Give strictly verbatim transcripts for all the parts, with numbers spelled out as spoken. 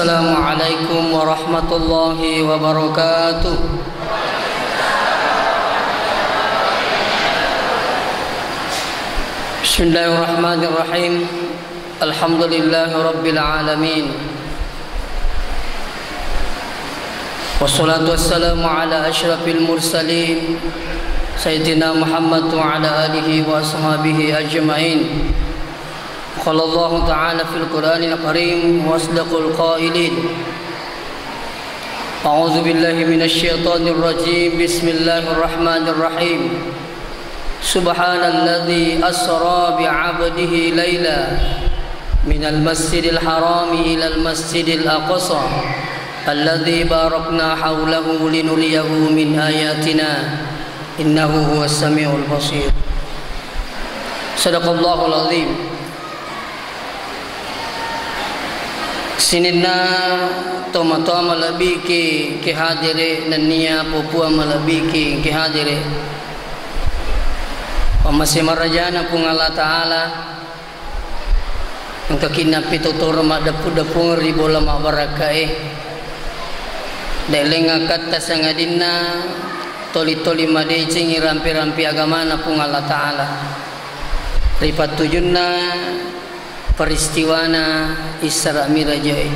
السلام عليكم ورحمة الله وبركاته. بسم الله الرحمن الرحيم. الحمد لله رب العالمين. والصلاة والسلام على أشرف المرسلين سيدنا محمد وعلى آله وأصحابه أجمعين. قال الله تعالى في القرآن الكريم وأصدق القائلين: أعوذ بالله من الشيطان الرجيم. بسم الله الرحمن الرحيم. سبحان الذي أسرى بعبده ليلا من المسجد الحرام إلى المسجد الأقصى الذي باركنا حوله لنريه من آياتنا إنه هو السميع البصير. صدق الله العظيم. Sininna tomatoa malebbiki engka hadere nennia popua malebbiki engka hadere. Pamase marajana Puang Allah Ta'ala, engka kinappi totoro maddeppu-deppungeng ri bola mabbarakkae. De'leng akkatta sangadinna toli-toli madecengi rampe-rampe agamana Puang Allah Ta'ala. Ripattujunna peristiwana Isra Mirajae.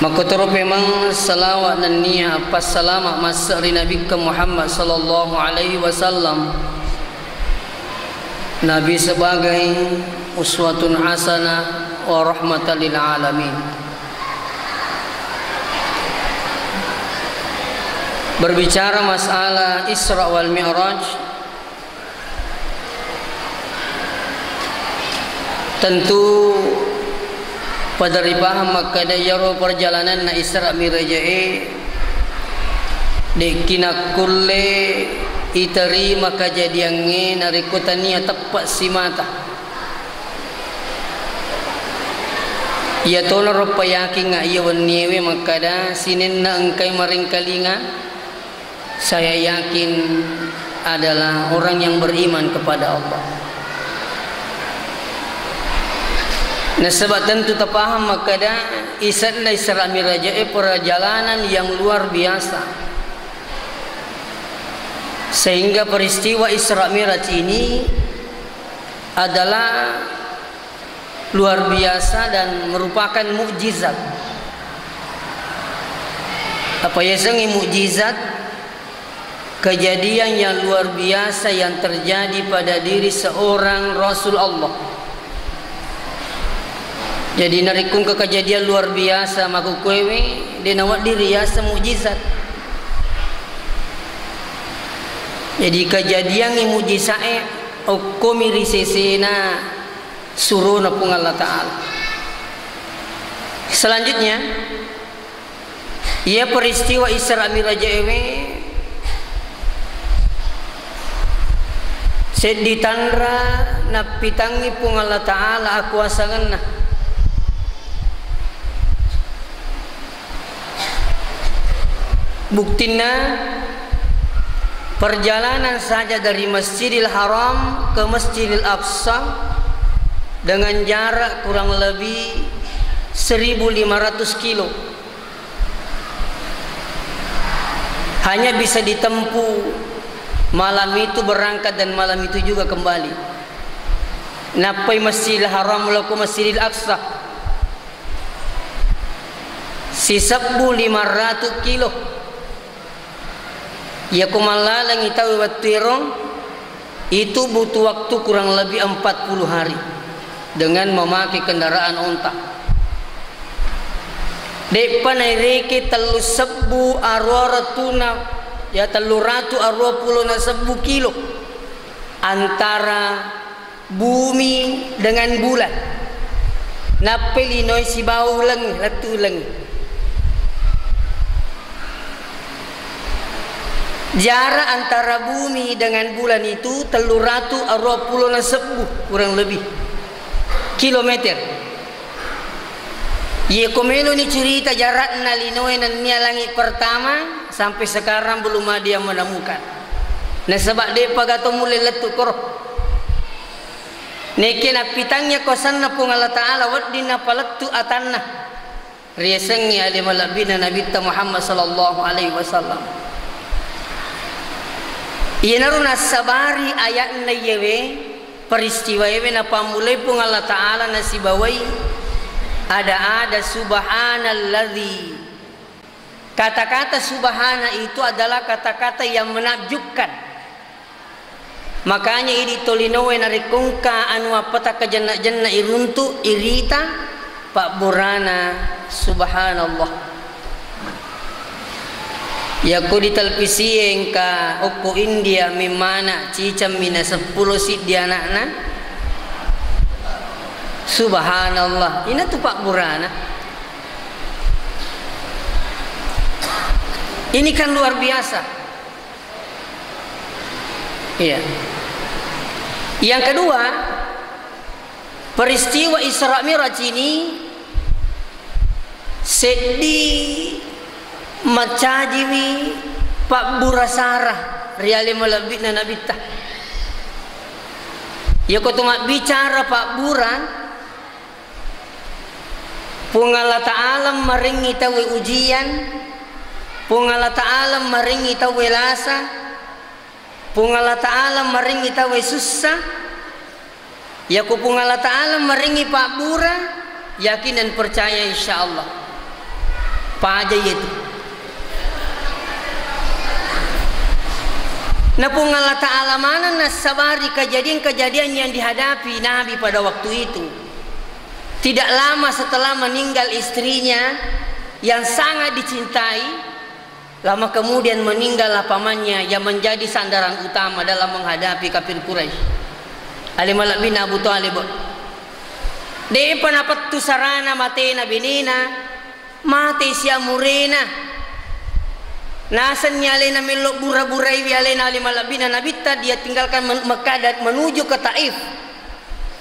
Makkotoro pemeng salawa nennia appasalama masse ri Nabikka Muhammad sallallahu alaihi wasallam. Nabi sebagai uswatun hasanah wa rahmatan lil alamin. Berbicara masalah Isra wal Mi'raj, tentu pada ripahang makkeda iyaro perjalananna Isra Mirajae de'ki nakkulle iterima kajadiangnge narekko tania teppe simata. Iyatonaro payakinga iya wenniewe makkeda sininna engkai maringkalinga, saya yakin adalah orang yang beriman kepada Allah. Nasaba tentu tapahang makkeda isenna Isra Mirajae perjalanan yang luar biasa. Sehingga peristiwa Isra Miraj ini adalah luar biasa dan merupakan mukjizat. Apa yasengnge mukjizat? Kejadian yang luar biasa yang terjadi pada diri seorang Rasul Allah. Jadi, narekko engka kejadian luar biasa makkukkuewe, de' nawedding riyaseng mukjizat. Jadi, kejadian mukjizat e okkomi ri sesena surona Puang Allah Ta'ala. Selanjutnya, iya peristiwa Isra Mi'raj ewe seddi tanra nappitangngi Puang Allah Ta'ala akuasangenna. Buktinna, perjalanan saja dari Masjidil Haram ke Masjidil Aqsa dengan jarak kurang lebih seribu lima ratus kilo. Hanya bisa ditempuh malam itu berangkat dan malam itu juga kembali. Nappai Masjidil Haram lao ko Masjidil Aqsa. Sisebbu lima ratu kilo. Iyako mallalengngi tau wettuero, itu butuh waktu kurang lebih empat puluh hari dengan memakai kendaraan onta. De'pa naireke tellu sebbu aruwa ratuna, ya, tellu ratu aruwa pulona sebbu kilo antara bumi dengan bulan. Nappai linoe sibawa uleng, lettu uleng. Jarak antara bumi dengan bulan itu tellu ratu aruwa pulona sebbu, kurang lebih, kilometer. Ye ko meloni cerita jarakna linoe nennia langit pertama, sampai sekarang belum ada yang menemukan. Nasaba de'pa gato mulle lettu koro. Nekke nappitangngi ko asenna Puang Allah Ta'ala, wedding napalettu atanna. Riasengnge ale malebbi'na Nabitta Muhammad sallallahu alaihi wasallam. Iyanaro nassabari aya'na iyewe, peristiwaewe napammulai Puang Allah Ta'ala nasibawai ada-ada subhanalladzi. Kata-kata subhana itu adalah kata-kata yang menakjubkan. Makanya idi tolinoe narekko engka anu appataka jenna-jenna iruntu, irita, pabburana subhanallah. Yakko di televisi engka okko India memmana cicammi na seppulo siddi anakna. Subhanallah, inatu pabburana. Ini kan luar biasa. Iya. Yang kedua, peristiwa Isra Mi'raj ini seddi macajiwi pabbura sara ri ale malebbi'na Nabitta. Yako tu mabbicara pabbura, Puang Allah Ta'ala marengngi tauwe ujian, Puang Allah Ta'ala marengngi tauwe lasa, Puang Allah Ta'ala marengngi tauwe sussa. Yako Puang Allah Ta'ala marengngi pabbura, yakin dan percaya, insya Allah. Paja yetu. Na Puang Allah Ta'ala maneng nassabari kejadian-kejadian yang dihadapi Nabi pada waktu itu. Tidak lama setelah meninggal istrinya yang sangat dicintai, lama kemudian meninggallah pamannya yang menjadi sandaran utama dalam menghadapi kafir Quraisy. Ale malebbi'na Abu Thalib. De'pa napettu sarana matena benena, mate siamurena. Nasenni alena mello bura-buraiwi alena ale malebbi'na Nabitta, dia tinggalkan Men-, Mekah dan menuju ke Taif.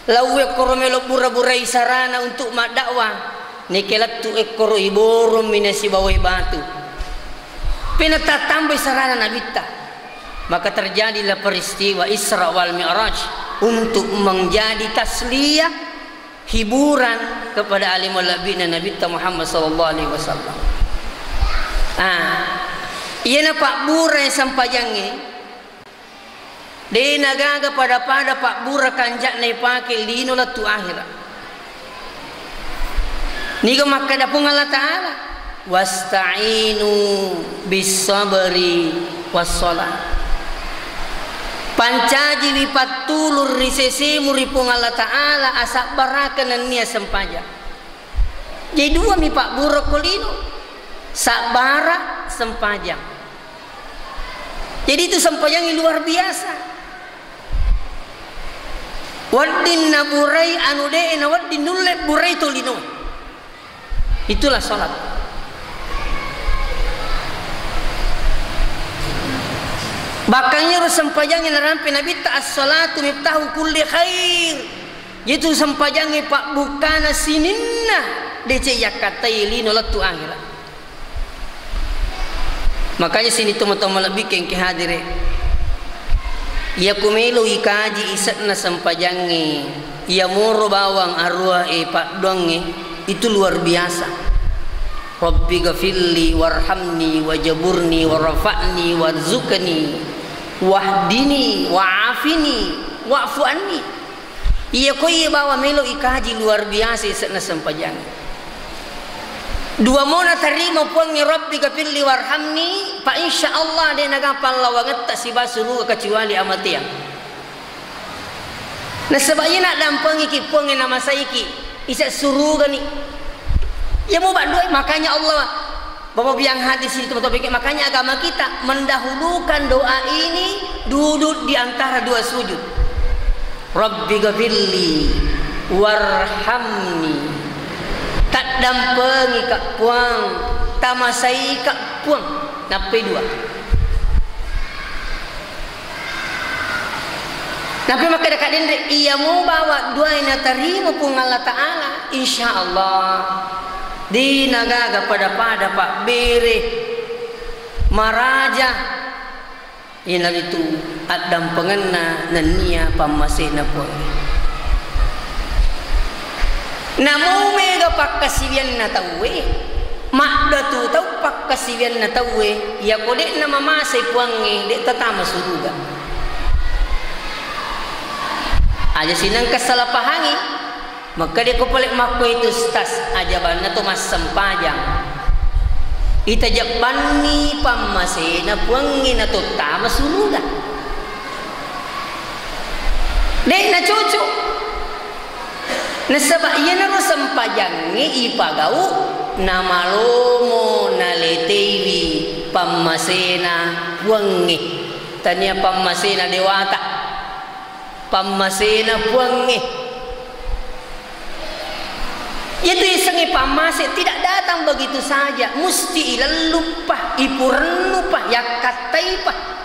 Lauwe koro melo bura-burai sarana untuk maddakwah. Neke lettu ekkoro iborommi nasibawai batu. Pena tattambai sarana Nabitta. Maka terjadilah peristiwa Isra wal Mi'raj untuk menjadi tasliyah, hiburan kepada ale malebbi'na Nabitta Muhammad sallallahu alaihi wasallam. Ah, iyana pabbura sempajangnge, de nagaga pada-pada pabbura kanja'na ipake lino lettu ahera. Niga makkeda Puang Allah Ta'ala, "Wasta'inu bis sabri was shalah." Pancajiwi pattulung ri sesemu ri Puang Allah Ta'ala, asabbaraka nennia sempajang. Jadi dua mi pabbura ko lino, sabbara, sempajang. Jadi itu sempajang yang luar biasa. Wedding naburai anu de na wedding nulle burai tolino. Itulah salat. Bahkan iyaro sempajang yang narampe Nabitta, "As-salatu miftahu kulli khair." Itu sempajangnge pabbukkana sininna deceng yakkattai lino lettu ahera. Makanya sini tomatoa malebbi kengke hadire. Iya ku melo ikaji ise'na sempajangnge, iya moro bawang aruae paddoangnge, itu luar biasa. Rabbi gafirli warhamni wajaburni warfa'ni warzuqni wahdini wa'afini wa'fu anni. Iya ko iya bawa melo ikaji luar biasa ise'na sempajang. Dua mona tarima Puangnge, Rabbi gafirli warhamni, pa insya Allah de nagapa lawangetta siba suruga kecuali amateang. Nasaba iya naddampengiki Puangnge namasaiki, ise surugani. Iya mo baddua, makanya Allah Bapak biang hadis itu betul pikir, makanya agama kita mendahulukan doa ini duduk di antara dua sujud. Rabbi gafirli warhamni. Taddampengika Puang, tamasaika Puang. Nappai dua. Nappa makkeda Kak Denre, iya mo bawa doae natarima Puang Allah Ta'ala, insya Allah de nagaga pada-pada pabbere maraja, iyanaritu addampengenna nennia pammasena Puang. Namo mega pakkasiwianna tauwe, maddatu tau pakkasiwianna tauwe, yako de'na mamasei Puangnge, de' tatama suruga. Aja sinengka salah pahangi, makkeda ko pale makko itu stas, aja banna to massempajang. Itajabbanni pammasena Puangnge na tottama suruga. De'na cocok. Nasaba iyanaro sempajangnge ipagau, namalomo naleteiwi pammasena Puangnge. Tania pammasena dewata, pammasena Puangnge. Iyatu yasengnge pammase tidak datang begitu saja, musti ilelluppa, ipurennupa, yakkattaipa.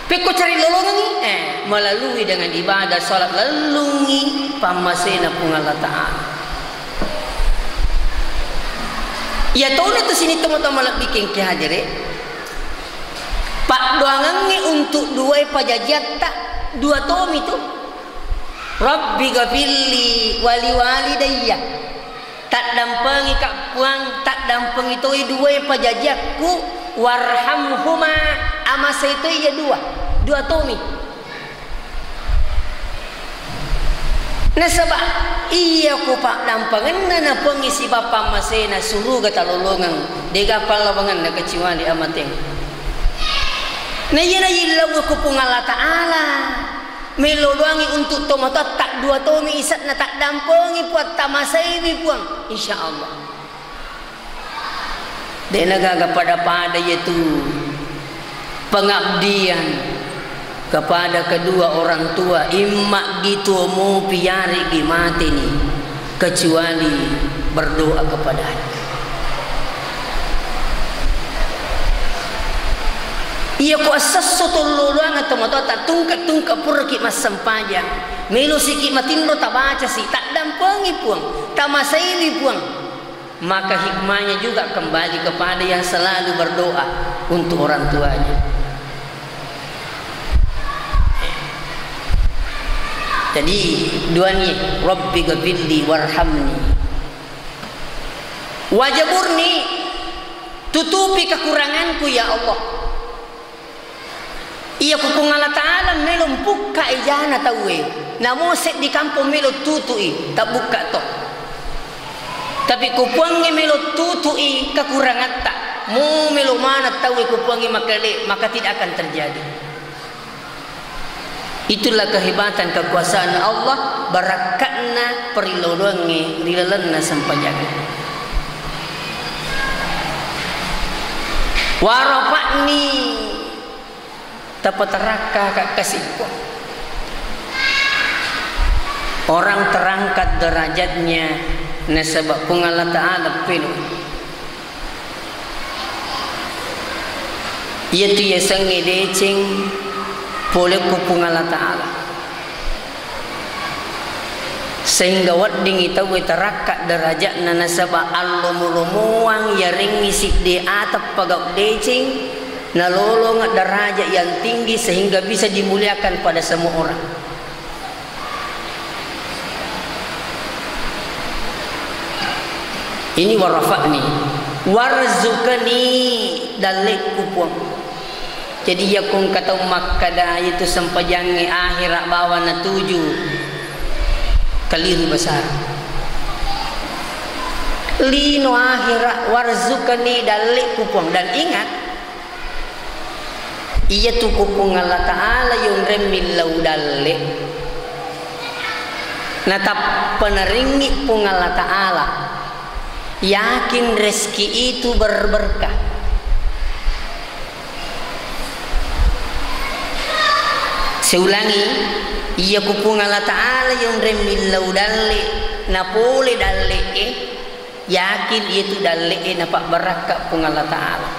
Pekko cari lolongengngi, eh, melalui dengan ibadah, salat, lellungngi pammasena Puang Allah Ta'ala. Iya tona tu sini tomatoa malebbi kengke hajere. Paddoangengnge untuk duai pajajiatta, dua tomi tu. Rabbi gafilli wali walidayya. Taddampengika Puang, taddampengi toi duae pajajiakku, warhamhuma, amasei toi iya dua, dua tomi. Nasaba iya ko paddampengenna na Puangnge sibawa pammasena suruga talolongeng, dega pallawangenna kecuali amateng. Na iyana yillau ko Puang Allah Ta'ala. Melo doangi untuk tomatoatta dua tomi ise'na taddampengi Puang, tamasaiwi Puang, insya Allah. De'na gaga pada-pada yaitu pengabdian kepada kedua orang tua, imma gitu mopi yarigi mateni. Kecuali berdoa kepadanya. Iya ko assesso tollodoangnga tomatoatta tungke-tungke puraki massempajang, melo siki matinro tabacasi, taddampengi Puang, tamasaiwi Puang, maka hikmahnya juga kembali kepada yang selalu berdoa untuk orang tuanya. Jadi, duani, Rabbi gafirli warhamni. Wajaburni, tutupi kekuranganku, ya Allah. Iya ku Puang Allah Ta'ala melo mpukka ejana tauwe. Namo seddi kampong melo tutui, tabbukka to. Tapi ku Puangnge melo tutui kekurangatta. Mo melo mana tauwe ku Puangnge makkeda, maka tidak akan terjadi. Itulah kehebatan kekuasaan Allah, barakka'na pariloloangnge ri lalenna sempajang. Warafa'ni, tapatarakka ka kasi Puang. Orang terangkat derajatnya nasaba Puang Allah Ta'ala pelo. Iyatu yasengnge deceng pole ko Puang Allah Ta'ala. Sehingga weddingngi tauwe tarakka derajatna nasaba allomo-lomoang yarengngi sidde atap pagau deceng, nalolonga derajat yang tinggi sehingga bisa dimuliakan pada semua orang. Ini warafa'ni. Warzuqni, dalle'ku Puang. Jadi, iya ko engka tau makkeda, itu sempajangnge akhira bawang natuju, keliru besar. Lino akhira, warzuqni, dalle'ku Puang. Dan ingat, iyatu ku Puang Allah Ta'ala yonreng millau dalle. Natappa naringngi Puang Allah Ta'ala, yakin rezeki itu berberkah. Seulangi, iya ku Puang Allah Ta'ala yonreng millau dalle, napole dalle e, yakin itu dalle'e napabbarakka Puang Allah Ta'ala.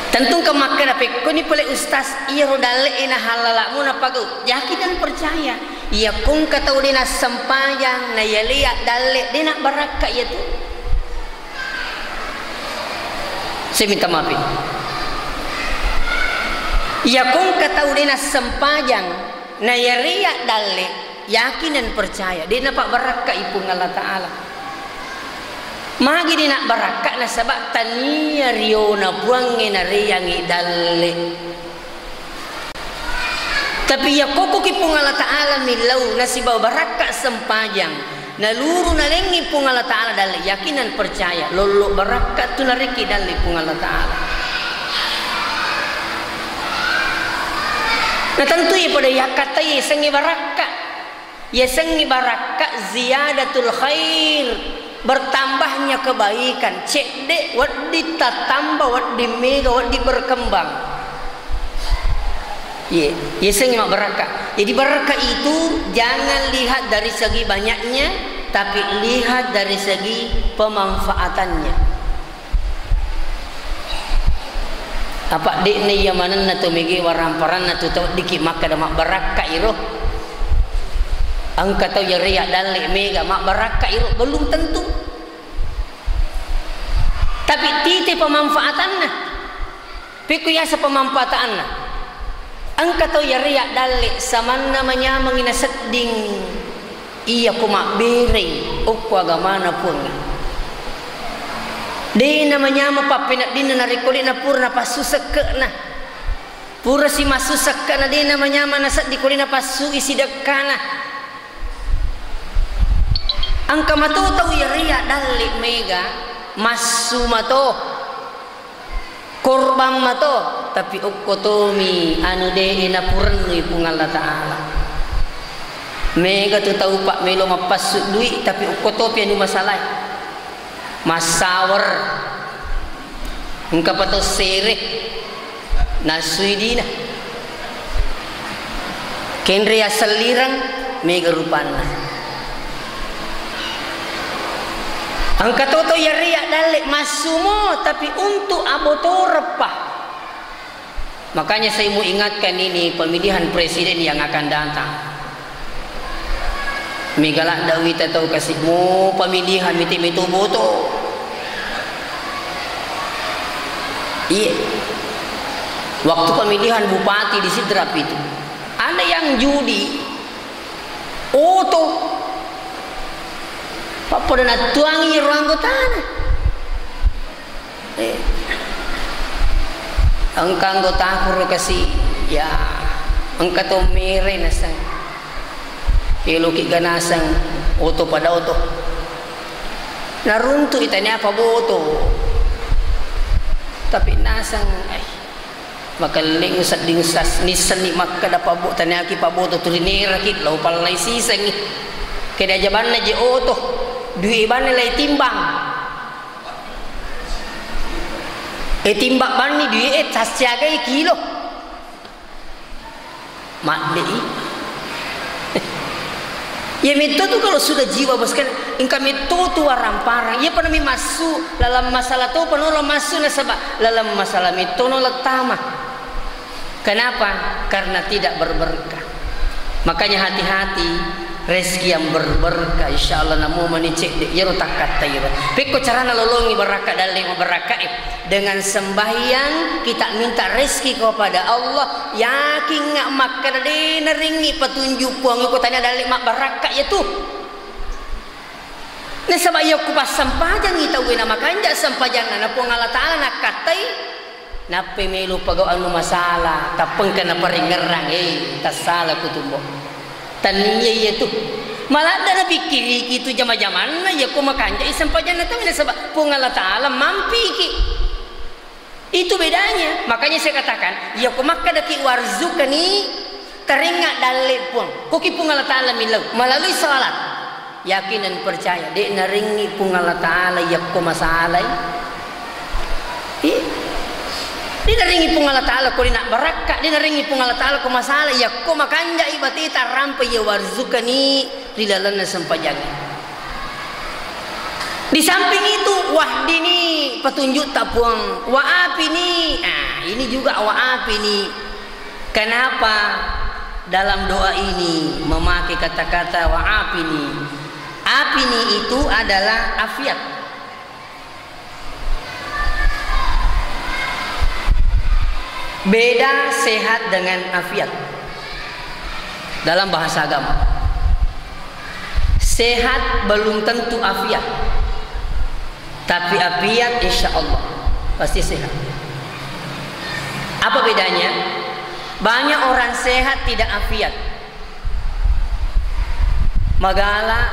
Tentu engka makkeda, pekkoni pole ustaz, iyaro dalle'e nahallala'mu napagau. Yakin dan percaya. Iya ko engka tau de nassempajang, nayalea dalle, de nabbarakka iyatu. Saya minta maaf. Iya ko engka tau de nassempajang, nayalea dalle, Yakin dan percaya, de' napabbarakkai Puang Allah Ta'ala. Magi de' nabbarakka? Nasaba tania riona Puangnge nareangngi dalle. Tapi iya kokkoki Puang Allah Ta'ala millau, nasibawa barakka sempajang, naluru nalengngi Puang Allah Ta'ala dalle, yakin dan percaya, lollo barakka tu narekki dalle Puang Allah Ta'ala. Na tentu iya pada yakkatai sengngi barakka. Yasengngi barakka ziyadatul khair, bertambahnya kebaikan, cedde wedding tattamba, wedding mega, wedding berkembang. Ye, yasengngi mabbarakka. Jadi barakka itu jangan lihat dari segi banyaknya, tapi lihat dari segi pemanfaatannya. Apa de'na iya manenna to mege waramparanna tu tau diki makkada mabbarakka iro. Engka tau yare yaddalle mega mabbarakka iro, belum tentu. Tapi tite pemanfaatanna. Pekko yasa pemanfaatanna. Engka tau yare yaddalle samanna manyamengi nasedding. Iya ko mabberei okko agamana Puang. De namanyameng pappeneddinna narekko de napura napassu sekke'na. Purasi massu sekke'na de namanyameng nasedding ko de napassui sidekkana. Engka mato tau iya riya dalle mega massu mato. Korban mato, tapi okko tomi anu de napurennui Puang Allah Ta'ala. Mega tu tau, Pak, melo mappassu dui, tapi okko topi anu masalae. Massawer. Engka pato sere. Nassui dina. Kenre asellireng, mega rupanna. Engka toto yariya dalle massumo, tapi untuk abotoreppa. Makanya saya mau ingatkan ini pemilihan presiden yang akan datang. Mega ladda wita tau kasi mo pemilihan mite meto boto. Iya. Waktu pemilihan bupati di Sidrap itu, ada yang judi oto. Pappada nattuangi ro anggotana. Eh. Engka anggotaku ro kasi, ya, engka to mere naseng. Eloki ga naseng oto pada oto. Naruntu'i tania paboto. Tapi naseng, ai, makelling sedding sas-, nissenni makkeda pabo-, taniaki paboto tu rineraki lao pallai sisengngi. Keda jabanna je oto, dui banna lai timbang. E timbang banni dui e tassiagai kilo. Madde'i. Iya metto tu kalau sudah jiwa bos kan, engka metto tu waramparang. Iya pada mi massu lalang masalah to pano lo massu nasaba lalang masalah metto no lettama. Kenapa? Karena tidak berberkah. Makanya hati-hati, rezeki yang berberkah, insya Allah namo mani cedde, iyaro takkatta iyaro. Pekko carana lolongi barakka dalle mabarakka e. Dengan sembahyang kita minta rezeki kepada Allah, yakin nga makkeda de naringi petunjuk Puang ko tania dalle mabbarakka ya tu. Nasaba yakku passampajangi tauwe na makanja sempajanna na Puang Allah Ta'ala nakkattai, nappai melo pagau anu masalah, tappengka naparingerrang, eh, tassala kutumbo. Tania iya tu. Maladda napikkiriki tu jama-jamanna, yakko makanjai sempajanna tauwe nasaba Puang Allah Ta'ala mampiki. Itu bedanya. Makanya saya katakan, yakko makkedaki warzuqni, tarengnga dalle Puang. Koki Puang Allah Ta'ala millau melalui salat. Yakin dan percaya, de narengngi Puang Allah Ta'ala yakko masalai. Ih. De narengngi Puang Allah Ta'ala ko dina barakka, de narengngi Puang Allah Ta'ala ko masalai, yakko makanjai bateta rampe ya warzuqni ri lalenna sempajangnge. Di samping itu, wahdini, petunjuk ta Puang, wa afini. Ah, ini juga wa afini. Kenapa dalam doa ini memakai kata-kata wa afini? Afini itu adalah afiat. Beda sehat dengan afiat dalam bahasa agama. Sehat belum tentu afiat. Tapi afiat insya Allah pasti sehat. Apa bedanya? Banyak orang sehat tidak afiat. Magala,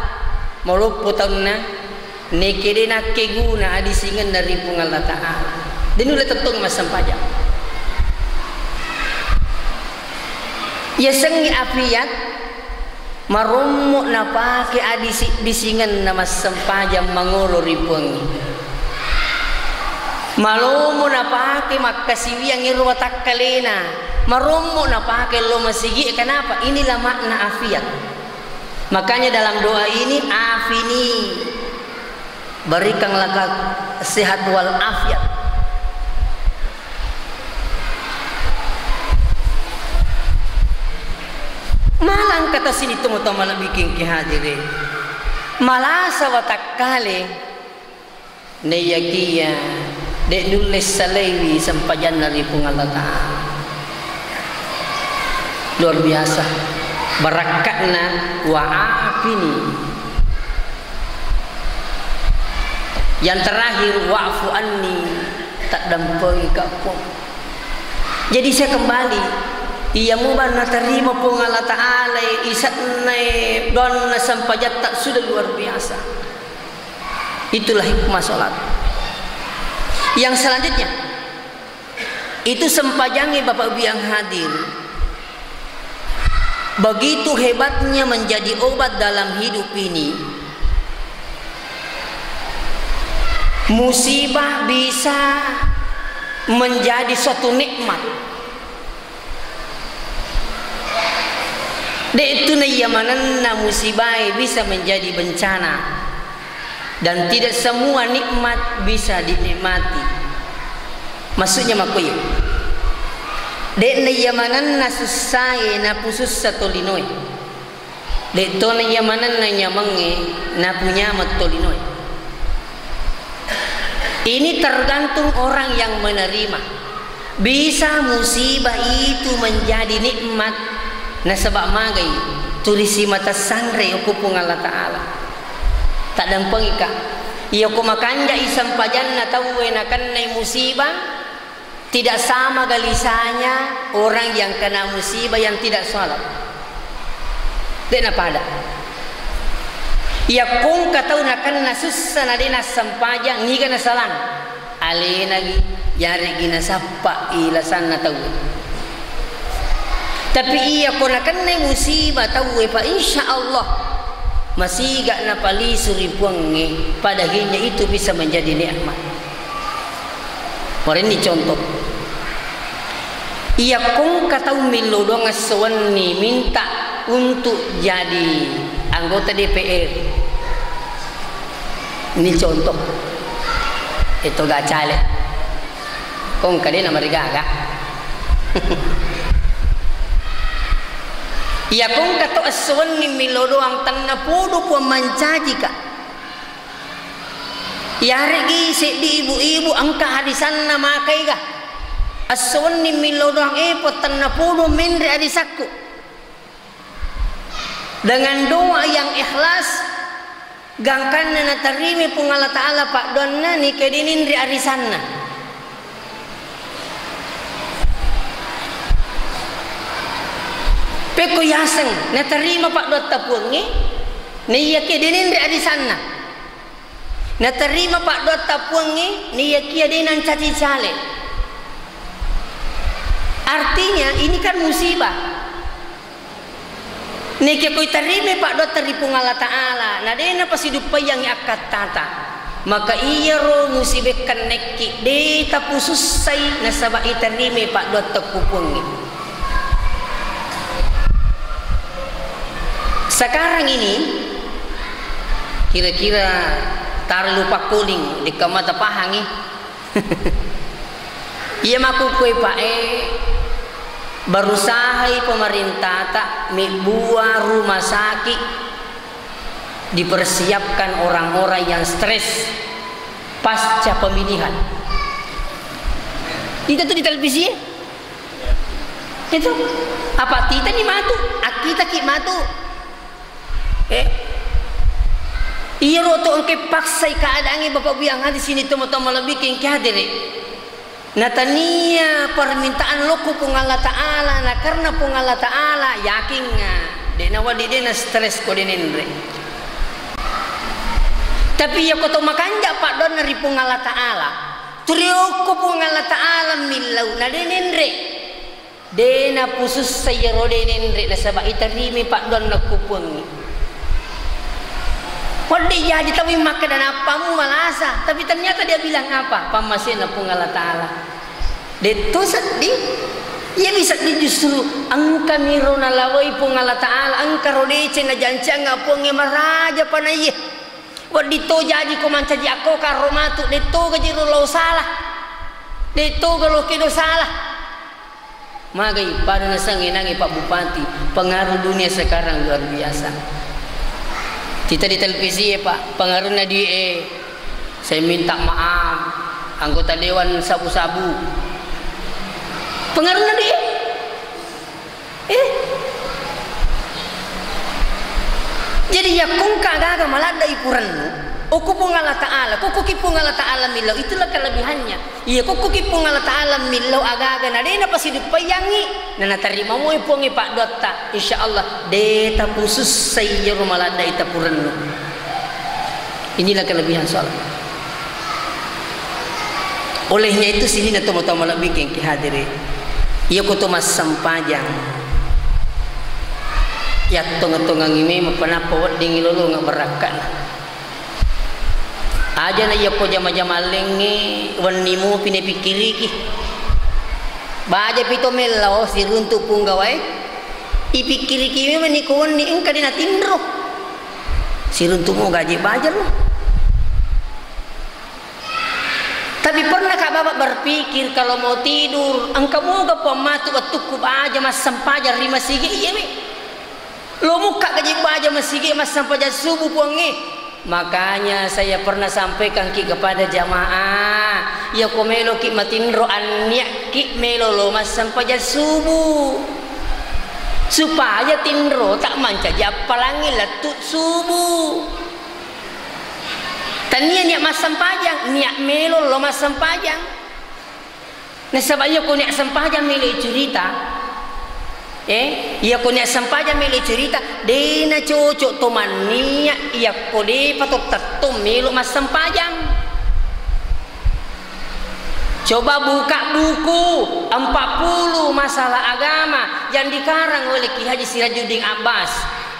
maloppo taunna, neke de nakkeguna adisingenna ri Puang Allah Ta'ala. De nulle tettong massempajang. Yasengngi afiat, marommo napake adisi-, disingenna massempajang mangolo ri Puangnge. Malomo napake makkasiwiang ero watakkalena. Marommo napake lo masigi. Kenapa? Inilah makna afiat. Makanya dalam doa ini, afini. Berikanlah sehat wal afiat. Malang kata sini tomatoa malebbi kengke hadire. Malasa watakkale. Naiyakiya de nulle salaiwi sempajanna ri Puang Allah Ta'ala. Luar biasa barakkatna wa afini. Yang terakhir, wa'fu anni, taddampengika Puang. Jadi saya kembali, iya muba natarima Puang Allah Ta'ala isanna doanna sempajatta sudah luar biasa. Itulah hikmah sholat. Yang selanjutnya, itu sempajangnge Bapak Ibu yang hadir. Begitu hebatnya menjadi obat dalam hidup ini. Musibah bisa menjadi suatu nikmat. De'tu naiyamanenna musibae bisa menjadi bencana. Dan tidak semua nikmat bisa dinikmati. Maksudnya makkuye, de'na iyamanenna sussae napusussa tolinoe. De'tona iyamanenna nyamengnge napunyameng tolinoe. Ini tergantung orang yang menerima. Bisa musibah itu menjadi nikmat nasaba magai tuli simata sanre okko Puang Allah Ta'ala. Taddampengika. Iyako makanjai sempajanna tauwe nakennai musibah, tidak sama gelisahnya orang yang kena musibah yang tidak sholat. De'na pada. Iyako engka tau nakenna sussa na de nassempajang, niga nasalang? Alenagi, yareggi nasappai lasanna tauwe. Tapi iyako nakennai musibah tauwe, fa insya Allah masiga napalisu ri Puangnge, pada akhirnya itu bisa menjadi nikmat. Warenni contoh. Iyako engka tau millo doang esso wenni minta untuk jadi anggota D P R. Ini contoh. Itu gak caleg. Ko engka de namarigaga. Iyako engka to esso wenni millo doang tennapodo Puang mancajika. Yareggi seddi ibu-ibu engka arisanna makaiga. Esso wenni millo doang, eh, Puang, tennapodo menre arisakku. Dengan doa yang ikhlas, gangkanna natarima Puang Allah Ta'ala paddoanna, nike de ninre arisanna. Pekko yaseng natarima paddoatta Puangnge, naiyakiya de ninre arisanna. Natarima paddoatta Puangnge, naiyakiya de nancaji caleg. Artinya, ini kan musibah. Naikia ko itarimai paddoatta ri Puang Allah Ta'ala, na de napasiduppaiyangngi akkattata, maka iyaro musiba kennekki de tapusussai nasaba itarimai paddoatta ku Puangnge. Sekarang ini, kira-kira taro lupa kuning, dekka mata pahangi. Iya makkukkué, Pak, eh, berusahai pemerintata mébbua rumah sakit dipersiapkan orang-orang yang stres pasca pemilihan. Itu tuh di televisi, eh? Itu apa titani matu? Akkitaki matu. Eh, Iyaro to engka paksai keadaangnge, Bapak Bu yang hadir sini, tomatoa malebbi engka hadere. Natania permintaan lokku Puang Allah Ta'ala, na karena Puang Allah Ta'ala, yakingnga, de' nawedding, de' na stres ko de' nenre. Tapi iyako to makanja' paddoanna ri Puang Allah Ta'ala, turiokko Puang Allah Ta'ala millau, na de' nenre. De' napusussa iyaro de' nenre, nasaba' itarimai paddoanna ku Puangnge. Wedding jaji tauwe makkeda nappamu malasa, tapi ternyata dia bilang apa? Pammasena Puang Allah Ta'ala. De' to sedding. Iya, bisa di justru engkamiro nalawai Puang Allah Ta'ala, engkaro deceng najanjiangnga Puangnge, maraja panaiye. Wedding to jaji ko mancaji akko karo matu, de' to gaji ro lao salah. De' to galo kedo salah. Magai pada nasengnge nangnge Pak Bupati, pengaruh dunia sekarang luar biasa. Kita di televisi ya, Pak, pengaruhnya di, eh, saya minta maaf, anggota dewan sabu-sabu. Pengaruhnya di, eh. Jadi yakko engka gaga maladda ipurennu, okko Puang Allah Ta'ala, kokkoki Puang Allah Ta'ala millau, itulah kelebihannya. Iya, kokkoki Puang Allah Ta'ala millau agaga na de' napasiduppaiyangngi, na natarima moi Puangnge paddoatta, insya Allah de' tapusussai iyaro maladdai tapurennu. Inilah kelebihan sholat. Olehnya itu, sininna tomatoa malebbi engka hadere, iyako to massempajang, yattongeng-tongengngi memang, panappa weddingngi lolongeng barakka'na. Aja' na iyako jama-jama allengnge, wenni mupi napikkiriki. Baja pi to mellao siruntu' punggawae, ipikkiriki memang ni ko wenni engka de' natinro. Siruntu' mo gaji baja lo. Tapi pernahkah Bapak berpikir kalau mau tidur, engka moga Puang matu wettukku baja massempajang ri masigi iyewe? Lo mukka gaji baja masigi massempajang subuh Puangnge. Makanya saya pernah sampaikan ki kepada jamaah, iyako meloki matinro, anniakki melo lo massempajang subuh. Supaya tinro ta' mancaji appalangngi lettu subuh. Tania niat massempajang, niat melo lo massempajang. Nasaba' iyako niat sempajang melo curita, eh, iyako niat sempajang melo curita, de' nacocok to manniat iyako de'pa to tettong melo massempajang. Coba buka buku empat puluh masalah agama yang dikarang oleh Ki Haji Sirajuddin Abbas,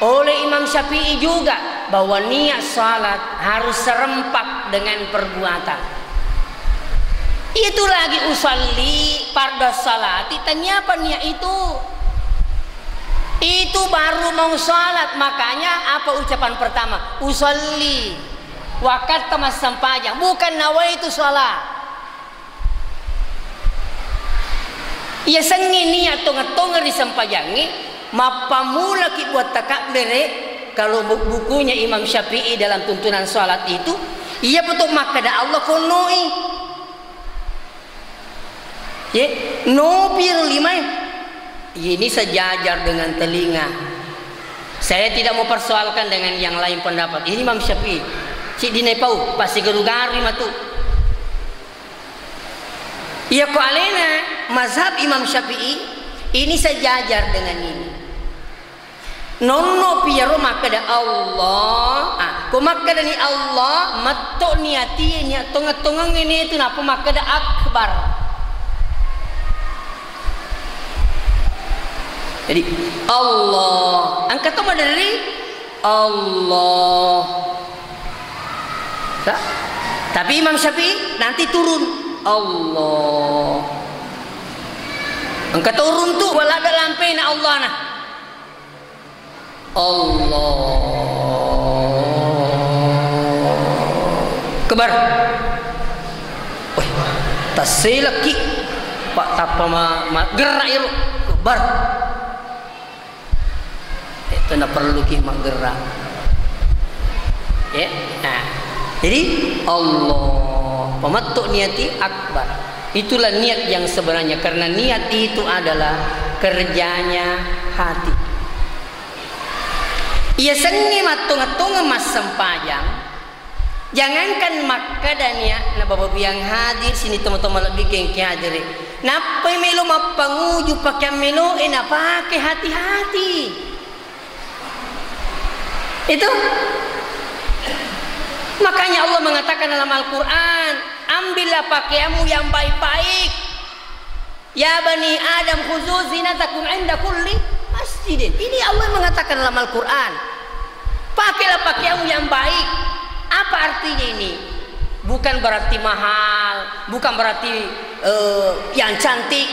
oleh Imam Syafi'i juga, bahwa niat salat harus serempak dengan perbuatan. Itu lagi usalli, fardhu salati, tania apa niat itu? Itu baru mau salat, makanya apa ucapan pertama? Usalli. Wakkatta massempajang, bukan nawaitu salat. Iyasengnge niat tongeng-tongeng ri sempajangnge, mappammulaki buat takabbere, kalau bu-, bukunya Imam Syafi'i dalam tuntunan salat itu, iya betul makkeda Allah konnoi. Ye, nopi ro limae. Ini sejajar dengan telinga. Saya tidak mau persoalkan dengan yang lain pendapat. Ini Imam Syafi'i. Siddinai pau, pasti garu-garu matu. Iyako alena mazhab Imam Syafi'i, ini sejajar dengan ini. Nonno piyaro makkeda Allah. Ah, ko makkedani Allah, metto niatie, niat tongeng-tongengnge tu, nappa makkeda akbar. Jadi, Allah. Engka to maderri, Allah. Ta-, tapi Imam Syafi'i nanti turun. Allah. Engka turun tu, wala ada lampena Allah na. Allah. Kebar. Weh, tasselekki. Pak tappa ma-, ma-, gerak iro. Kebar. Itu na perlu ki maggerak. Ya. Nah. Jadi Allah, pemetto niati akbar. Itulah niat yang sebenarnya, karena niat itu adalah kerjanya hati. Iyasengnge mattongeng-tongeng massempajang, Jangankan makkeda nia'na, Bapak Ibu yang hadir, sini tomatoa malebbi kengke hadir. Nappai melo mappanguju pakeang meloe napake hati-hati. Itu. Makanya Allah mengatakan dalam Al-Quran, "Ambillah pakaianmu yang baik-baik. Ya bani Adam, khuzu zinatakum inda kulli masjidin." Ini Allah mengatakan dalam Al-Quran. Pakailah pakaianmu yang baik. Apa artinya ini? Bukan berarti mahal, bukan berarti, eh, yang cantik,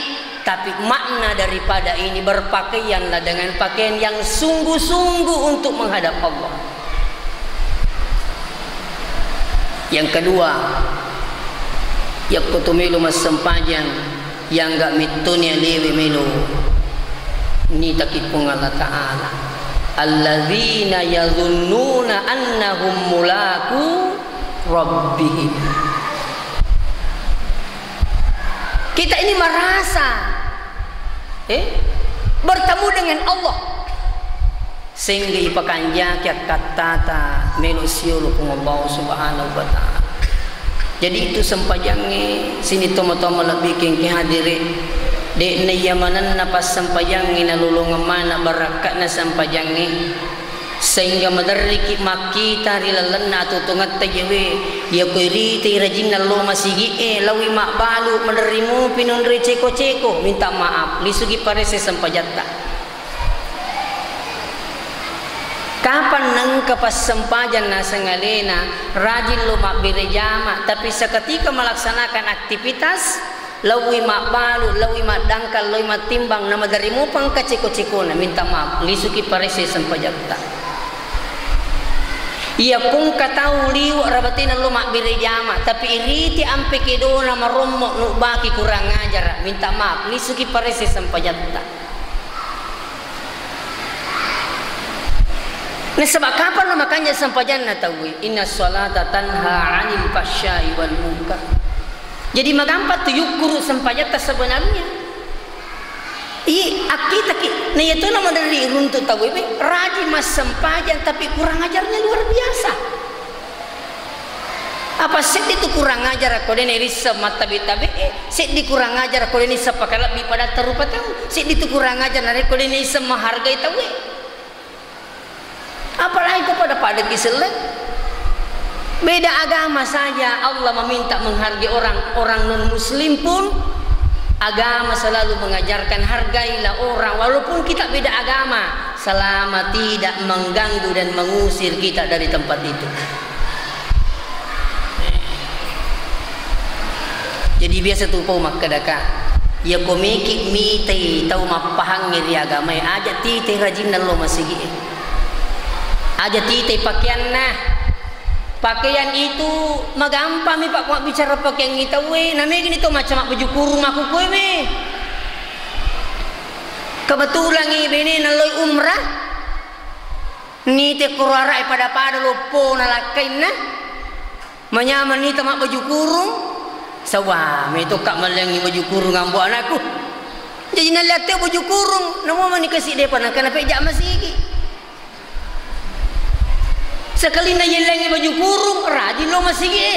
tapi makna daripada ini, berpakaianlah dengan pakaian yang sungguh-sungguh untuk menghadap Allah. Yang kedua, yakko to melo massempajang, yangga mettoni alewe melo nitaki Puang Allah Ta'ala. Alladzina yazunnuna annahum mulaqu rabbihim. Kita ini merasa, eh, bertemu dengan Allah. Sehingga ipakanjaki akkattata melo siolo Puang Allah Subhanahu wa Ta'ala. Jadi itu sempajangnge, sini tomatoa malebbi kengke hadire, de'na iya manenna passempajangnge nalolongeng maneng barakka'na sempajangnge, sehingga maderriki makkita ri lalenna atuo-tuongetta jewe, iyako iritai rajinna lo masigi'e, lawi mabbalu, maderri mupi nonroi ceko-ceko, minta maaf, lisuki parese sempajatta. Kapan nengka passempajang naseng alena, rajin lo mabbere jama, tapi seketika melaksanakan aktivitas, lawi mabbalu, lawi maddangkal, lawi mattimbang, na maderri mupa engka ceko-cekona, minta maaf, lisuki parese sempajatta. Iya pungka tau liwe rabatena lo mabbere jama, tapi iriti ampe kedona marommo nubbaki kurang ajara, minta maaf, lisuki parese sempajatta. Nasaba kapanna makanja sempajanna tauwe? Inna salata tanha anil fahsyai wal munkar. Jadi magampang tu yukkuru sempajatta sebenarnya. Iya, akkitaki. Nah, iya tona maderri runtu tauwe, be, rajin massempajang tapi kurang ajarnya luar biasa. Apa seddi tu kurang ajar ko de' naisseng mattabe-tabe, eh, seddi kurang ajar ko de' naisseng pakalebbi padatta rupa tau, seddi tu kurang ajar narekko de' naisseng menghargai tauwe. Apalagi ko pada-pada ki selleng. Beda agama saja Allah meminta menghargai orang, orang non muslim pun agama selalu mengajarkan hargailah orang walaupun kita beda agama. Selama tidak mengganggu dan mengusir kita dari tempat itu. Jadi biasa tu pau makkedaka, iya ko meki mitai tau mappahangnge ri agamae, aja titai rajinna lo masigi'e. Aja titai pakeanna. Pakean itu magampang mi, Pak, mabbicara pakeang i tauwe, namegini to macca mabbaju kurung makkukue me. Kebetulan i benena loi umrah, nite koro ara'e pada-pada loppona lakkainna, manyameng nita mabbaju kurung, sawwa, metokka mellengngi baju kurung ambo anakku. Jadi nalliatteo baju kurung, namo mani kasi depa nangka napejja masigi. Sekalinna yellengngi baju kurung, rajin lo masigi e.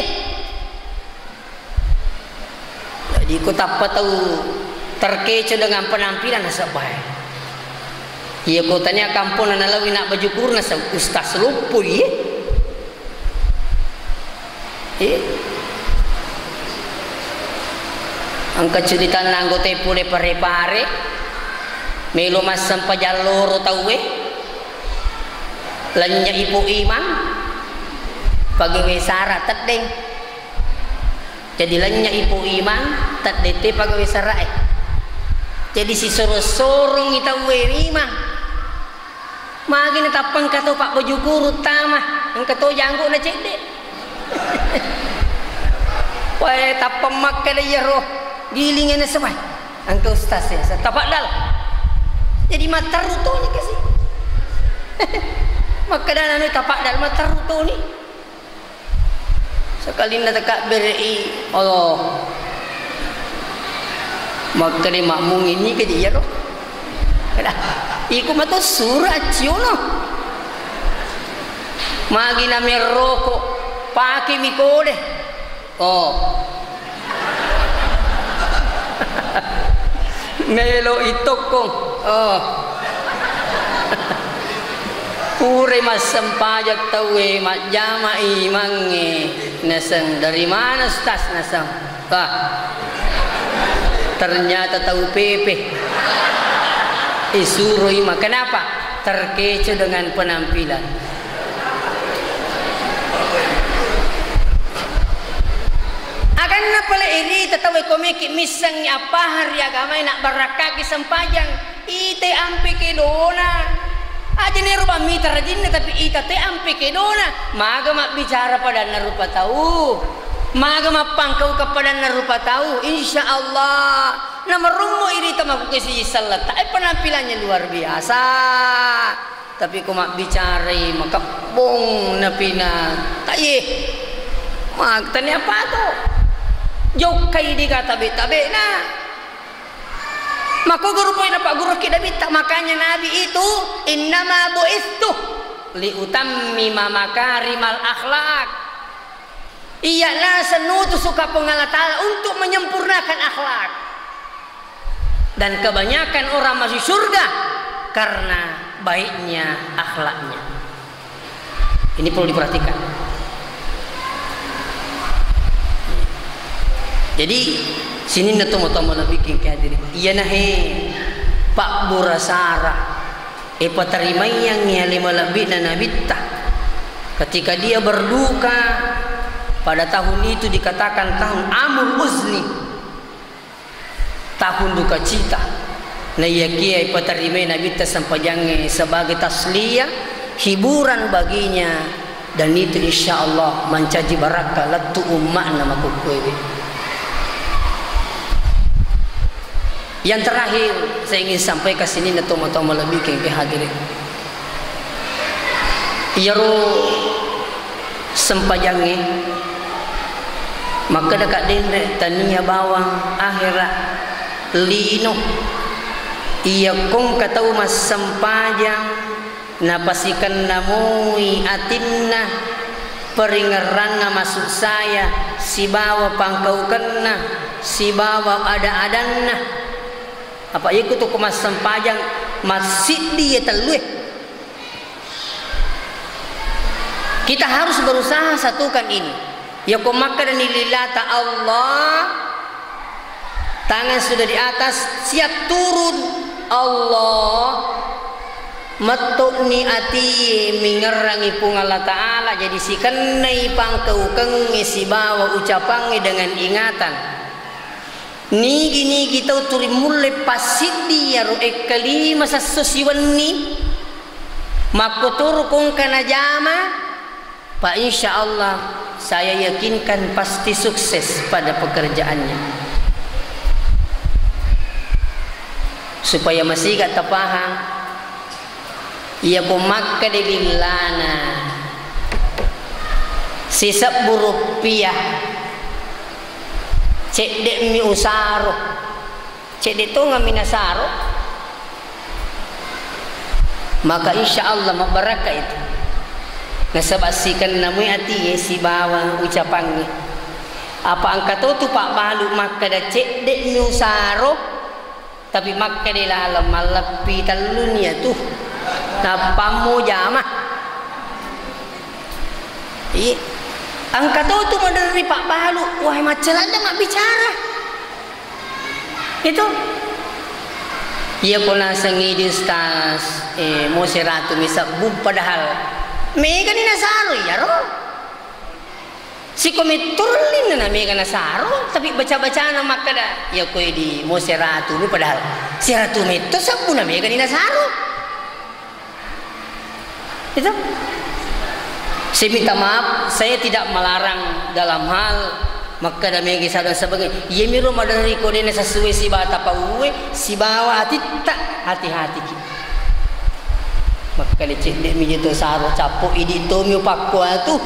Jadi ko tappa tau terkecoh dengan penampilan nasaba e. Iya ko tania kamponna nalawi nak baju kurung nasaba ustaz loppoi e. Eh. Engka curitanna anggota pole Pare-Pare, melo massempajang loro tauwe, lennye i Pu Imang, pagawe sara teddeng. Jadi lennye i Pu Imang, teddeng te pagawe sara e. Jadi sisorong-sorong i tauwe Imang. Magi natappa engka to pabbaju kurung tama, engka to janggo'na cedde. Wae, tappa makkeda iyaro, gilingi nasaba engka ustaz e, tapaddal. Jadi matteru toni kasi. Makkeda anu tapaddal matteru toni. Sekalinna takabbere'i, Allah. Makkeda makmungi ni kaji iyaro. Kada. Iko mato sura acciono. Magi na merroko. Pake mi kode. Oh. Melo i tokkong. Oh. Pure massempajang tauwe, majjama imangnge. Naseng, "Dari mana, Ustaz?" Naseng. Wah. Ternyata tau pepe. Isuro ima. Kenapa? Terkecoh dengan penampilan. Aganna pale irita tauwe, ko meki missengngi appahang ri agamae, nabbarakkaki sempajang, ite ampe kedona. Aja nero bammita rajinna, tapi ita te ampe kedona. Maga mabbicara padanna rupa tau. Maga mappangkaukeng padanna rupa tau. Insya Allah. Namarummo irita makkukue siji selletta. Eh, penampilannya luar biasa. Tapi ko mabbicarai makebbong napina, taye. Mak, tania pato. Jokkai dega tabe-tabena. Mako guru poina Pak Guru ki Nabitta, makanya Nabi itu innama buistu liutammima makarimal akhlak. Iya naseng utusuka Puang Allah Ta'ala untuk menyempurnakan akhlak. Dan kebanyakan orang masuk surga karena baiknya akhlaknya. Ini perlu diperhatikan. Jadi, sininna tomatoa malebbiking ke hadirin. Iyanahe pabburasara. Ipatarimaiyangngi ale malebbi'na Nabitta. Ketika dia berduka, pada tahun itu dikatakan tahun Amul Uzni, tahun duka cita. Naiyakia ipatarimai Nabitta sempajangnge sebagai tasliyah, hiburan baginya, dan itu insya Allah mancaji barakka lettu umma'na makukkuewe. Yang terakhir, saya ingin sampaikan sininna tomatoa malebbiking ke hadirin. Iyaro sempajangnge, makkedaka denre tania bawang ahera lino. Iya kongka tau massempajang, napasikenna moi atinna, peringerranna masussaya, sibawa pangkaukenna, sibawa ada-adanna. Apa iyako tu ko massempajang massiddi iya tellue. Kita harus berusaha satukan ini. Yako makkedani lilata Allah, tangan sudah di atas, siap turun. Allah, metto'ni atie mingerrangi Puang Allah Ta'ala, jadi sikennai pangkaukengnge sibawa ucapangnge dengan ingatan. Nigi-nigi tau turi mulle passiddi iyaro ekkalima sesso siwenni, makkotoro kongka najama, Pak, insya Allah saya yakinkan pasti sukses pada pekerjaannya. Supaya masiga tapahang, iyako makkeda lillana sisebbu rupiah, cedde'mi usaro, cedde' tongami nasaro, maka insya Allah mabbarakka itu. Nasaba sikenna moi atie sibawa ucapangnge. Apa engka to tu pabbalu makkeda cedde'mi usaro, tapi makkeda laleng malleppi telluni iyatu. Nappammu jama. Iya. Engka to tu maderri pabbalu, wah, macca ladde mabbicara. Itu. Iya ko nasengngi di Ustaz, eh, mo seratu mi sebbu padahal megani nasaro iyaro. Siko metto rollinna na mega nasaro, tapi baca-bacana makkeda, iya koe di mo seratu mi padahal seratu metto sebbu na megani nasaro. Itu. Saya minta maaf, saya tidak melarang dalam hal makkeda mega sadu dan sebagainya. Iyamiro maderri ko dena sesuai sibawa tapauwe, sibawa atitta, hati-hatiki. Makkeda cedde'mi je to saro cappo, idi tomi upakko atu.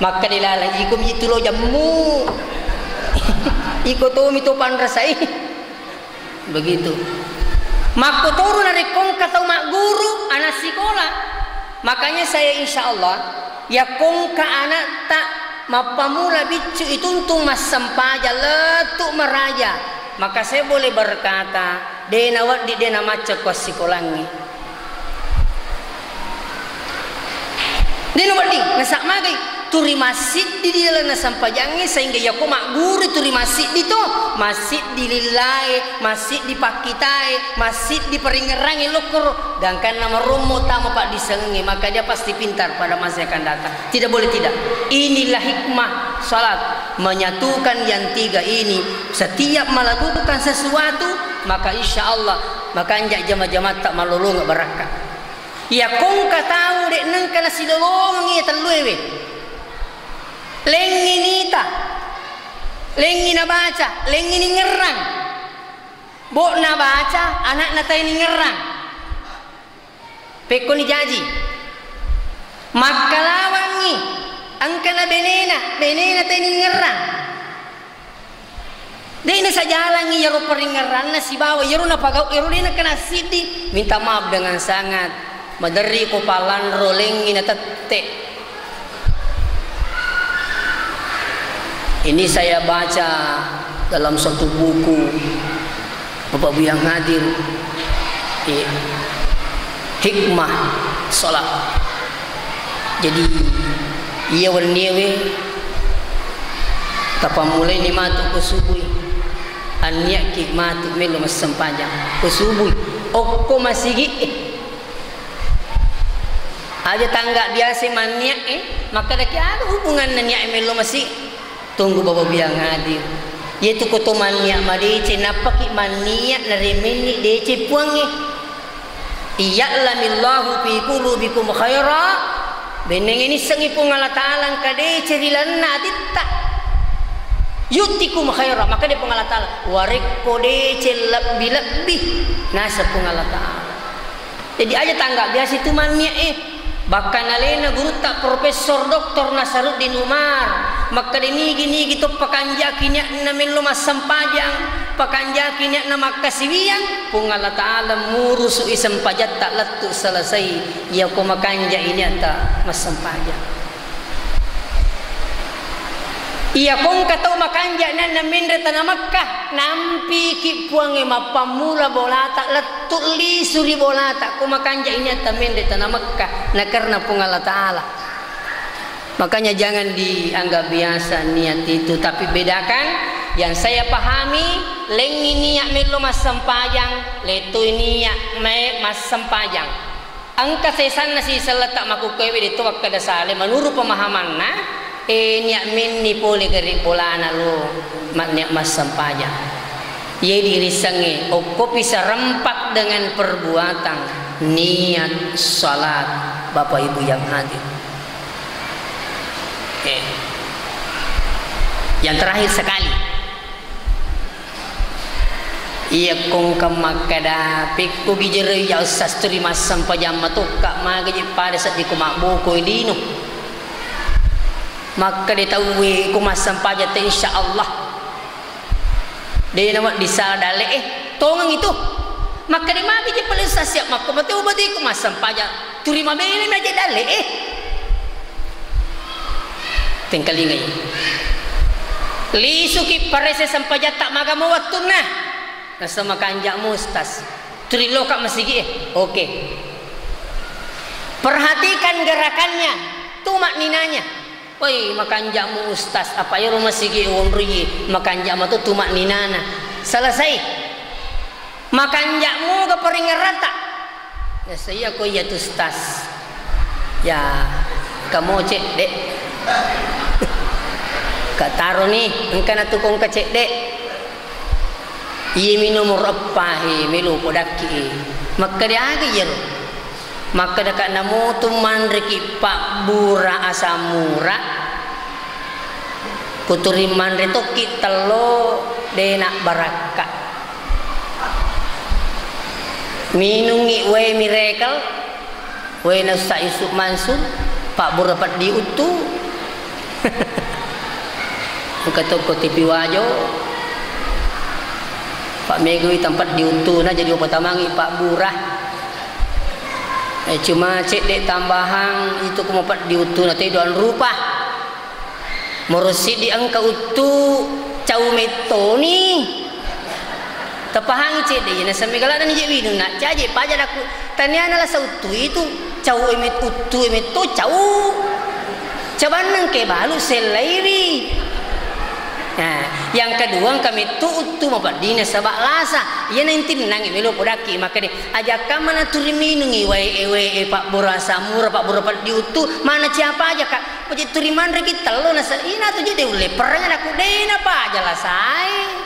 Makkeda laleng iko mi tu lo jammu. Iko tomi to panrasai. Begitu. Makkotoro narekko engka tau magguru, anak sikola. Makanya saya insya Allah, yakkongka anatta Mappamula biccu ituntung massempajang lettu maraja, maka saya boleh berkata, de' nawedding, de' namacca ko assikolangngi. De' nawedding, nasa' magai turi massiddi di lalenna sempajangnge, sehingga iyako magguru turi massiddi to, massiddi lillae, massiddi pakkitae, massiddi paringngerangnge lokkoro, gangkanna marommo tama paddissengengnge, maka dia pasti pintar pada masa yang akan datang. Tidak boleh tidak. Inilah hikmah salat, menyatukan yang tiga ini. Setiap melakukan sesuatu, maka insya Allah makanja jama-jamatta malolonga barakka. Iya kongka tau de' nengka nasilolongengi iya telluewe. Lengngi nita, lengngi nabaca, lengngi ningerrang. Bo' nabaca, ana'na tai ningerrang. Pekkoni jaji. Makkalawangngi, engkana benena, benena tai ningerrang. De' nasajalangngi iyaro paringngeranna sibawa iyaro napagau, iyaro de' nakana siddi. Minta maaf dengan sangat. Maderri ko palanro lengngi natette. Ini saya baca dalam satu buku Bapak Ibu yang hadir, eh, hikmah sholat. Jadi, iya wenniewe tapammulaini matu ko subui, anniakki matu melo massempajang ko subui, okko masigi. Aja tangga biasa manniak e, makkadaki aga hubunganna niak e melo masigi. Tunggu Bapak Ibu yang hadir. Yetu ko to manniak madeceng, nappaki manniak naremenni deceng Puangnge. Iya'lamillahu fi qulubikum khaira. Bennengnge nissengngi Puang Allah Ta'ala engka deceng ri lalenna atitta. Yu'tikum khaira, makkeda Puang Allah Ta'ala, warekko deceng lebbi-lebbi, naseng Puang Allah Ta'ala. Jadi aja tangga biasa itu manniak e. Bahkan alena gurutta Profesor Doktor Nasaruddin Umar, makkeda nigi-nigi to pakanjaki niatna mello massempajang, pakanjaki niatna makkasiwiang, Puang Allah Ta'ala murusui sempajatta lettu selesai, iyako makanjai niatta massempajang. Iya kongka tau makanja nianna menre tana Makkah, nampiki Puangnge mappammula bolata, lettu lisu ri bolata, ko makanja niatta menre tana Makkah, na karena Puang Allah Ta'ala. Makanya jangan dianggap biasa niat itu, tapi bedakan yang saya pahami, lengngi niat mello massempajang, lettu niat me-, massempajang. Engka sesanna siselletta makkukkuewe de to wakkeda sale, menurut pemahamanna, eh, niat menni pole gare bolana lo, ma-, niat massempajang. Ye dirissengnge, okkopi serempak dengan perbuatan, niat salat, Bapak Ibu yang hadir. Eh. Yang terakhir sekali. Iya kongka makkeda, pekko gi jero iya Ustaz turi massempajang matokka, magaji pada seddi ko mabbokoi lino. Makkeda tauwe ko massempajang te, insya Allah. De na wedding sala dalle e, tongeng itu. Makkeda magaji pale Ustaz siap makko mate ubati ko massempajang. Turi mabelemi aja dalle e. Tengkalingai. Lisuki parese sempajatta magamo wettunna. Nasa makanja'mu Ustaz. Turi loka masigi e. Oke. Perhatikan gerakannya. Tuma ninanya. Woi, makanja'mu Ustaz. Apa ero masigi wonroi? Makanja'mu tu tuma ninana. Selesai. Makanja'mu ga paringerrata. Biasa iya ko iya tu Ustaz. Ya, kamo cedde. Ka taroni, engka na tu kongka cedde. Iyemi nomor eppa e, melo podakki e. Makkeda aga iyaro? Makkeda ka namotu manreki pabbura asam ura. Kuturi manre tokki tello, de na barakka. Minungngi wae miracle, wae na Ustaz Yusuf Mansur, pabbura peddi uttu. Engka tokko T V Wajo, Pak Megui tempat di uttuna, jadi upatamangi pabbura. Eh, cuma cedde tambahan itu kuma peddi uttuna, tedo anrupa. Moro siddi engka uttu cau mettoni. Tapahangi cedde, iya naseng mega ladani je winung, nak caje paja nakku. Taniana lasa uttu itu, cau emet-, uttu emetto cau. Cabanneng ke balu sellaiwi. Nah, yang kedua engka mettu uttu mapaddina saba lasa. Iya naintinnangi melo podakki makkede, ajakka mana turi minungi wae, ewe, e, pabbura samura, pabbura peddi uttu, mana ciapa aja, Kak? Pojittu rimanreki tello nasa-, inatu je de ulle perreng anakku, de napaja lasae.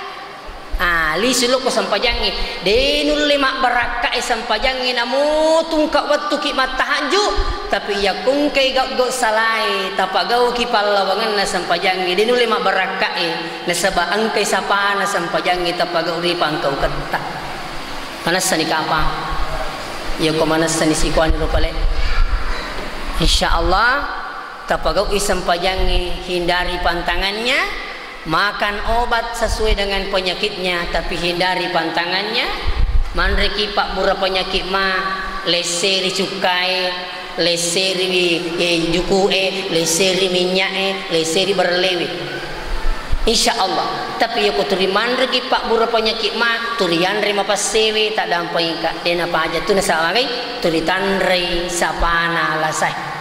Ah, lisu lokko sempajangnge, de nulle mabbarakkae sempajangnge, namo tungka wettuki mattahajju, tapi iya kongkai gau-gau salae, tapagauki pallawangenna sempajangnge, de nulle mabbarakkae, nasaba engkai sapana sempajangnge tapagau ri pangkauketta. Manessani kapang? Iya ko manessani sikuani ro pale. Insya Allah, tapagau'i sempajangnge, hindari pantangannya, makan obat sesuai dengan penyakitnya, tapi hindari pantangannya. Manreki pabbura penyakit ma, lesseri cukkae, lesseri, eh, juku'e, lesseri minyak'e, lesseri barellewe. Insya Allah. Tapi yako turi manreki pabbura penyakit ma, turi yanre mapassewe, tak dampengika, dena paja tu nasaba magai, turi tanrei sapana lasae.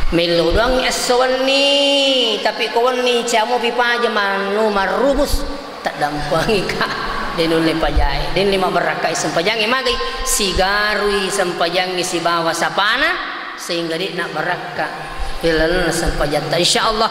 Mello doang esso wenni, tapi ko wenni camopi paja mannu marrubus, tak dampengika, de nulle pajae, de nulle mabbarakkai sempajangnge, magai sigarui sempajangnge sibawa sapana, sehingga de nabbarakka ri lalenna sempajatta. Insya Allah,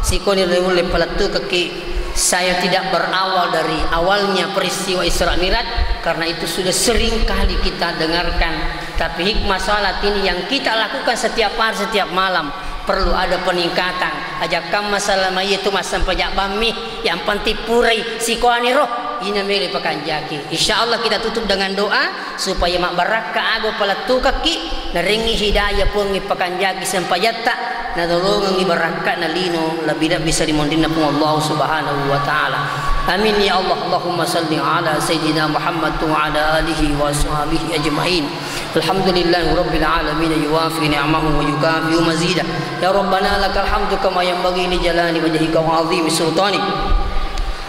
sikoni ri mulle palettukekki, saya tidak berawal dari awalnya peristiwa Isra Mi'raj, karena itu sudah sering kali kita dengarkan. Tapi hikmah salat ini yang kita lakukan setiap hari, setiap malam, perlu ada peningkatan. Ajakka masalah mai itu massempajang bammi, yang penting purai sikoani roh, ina mele pakanjaki. Insya Allah kita tutup dengan doa. Supaya mabbarakka aga palettukekki, narengngi hidayah Puangnge pakanjaki sempajatta, natolongengngi barakka'na lino, lebbi-lebbi salimonrinna Puang Allah Subhanahu wa Ta'ala. Amin ya Allah. Allahumma salli ala Sayyidina Muhammad wa ala alihi wa ashabihi ajma'in. Alhamdulillahi Rabbil Alamin, yuwafi ni'amahu wa yukafi'u mazidah. Ya Rabbana lakal hamdu kama yanbaghi li jalali wajhika wa azimi sultanik.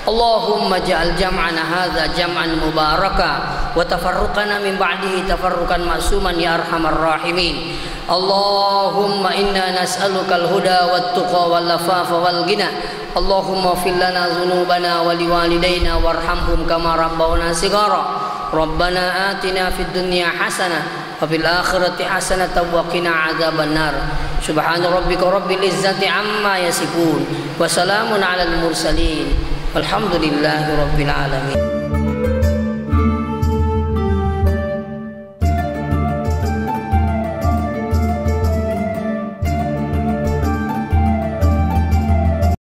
اللهم اجعل جمعنا هذا جمعا مباركا وتفرقنا من بعده تفرقا معصوما يا أرحم الراحمين. اللهم إنا نسألك الهدى والتقى والعفاف والغنى. اللهم اغفر لنا ذنوبنا ولوالدينا وارحمهم كما ربونا صغارا. ربنا آتنا في الدنيا حسنة وفي الآخرة حسنة وقنا عذاب النار. سبحان ربك رب العزة عما يصفون. وسلام على المرسلين. والحمد لله رب العالمين.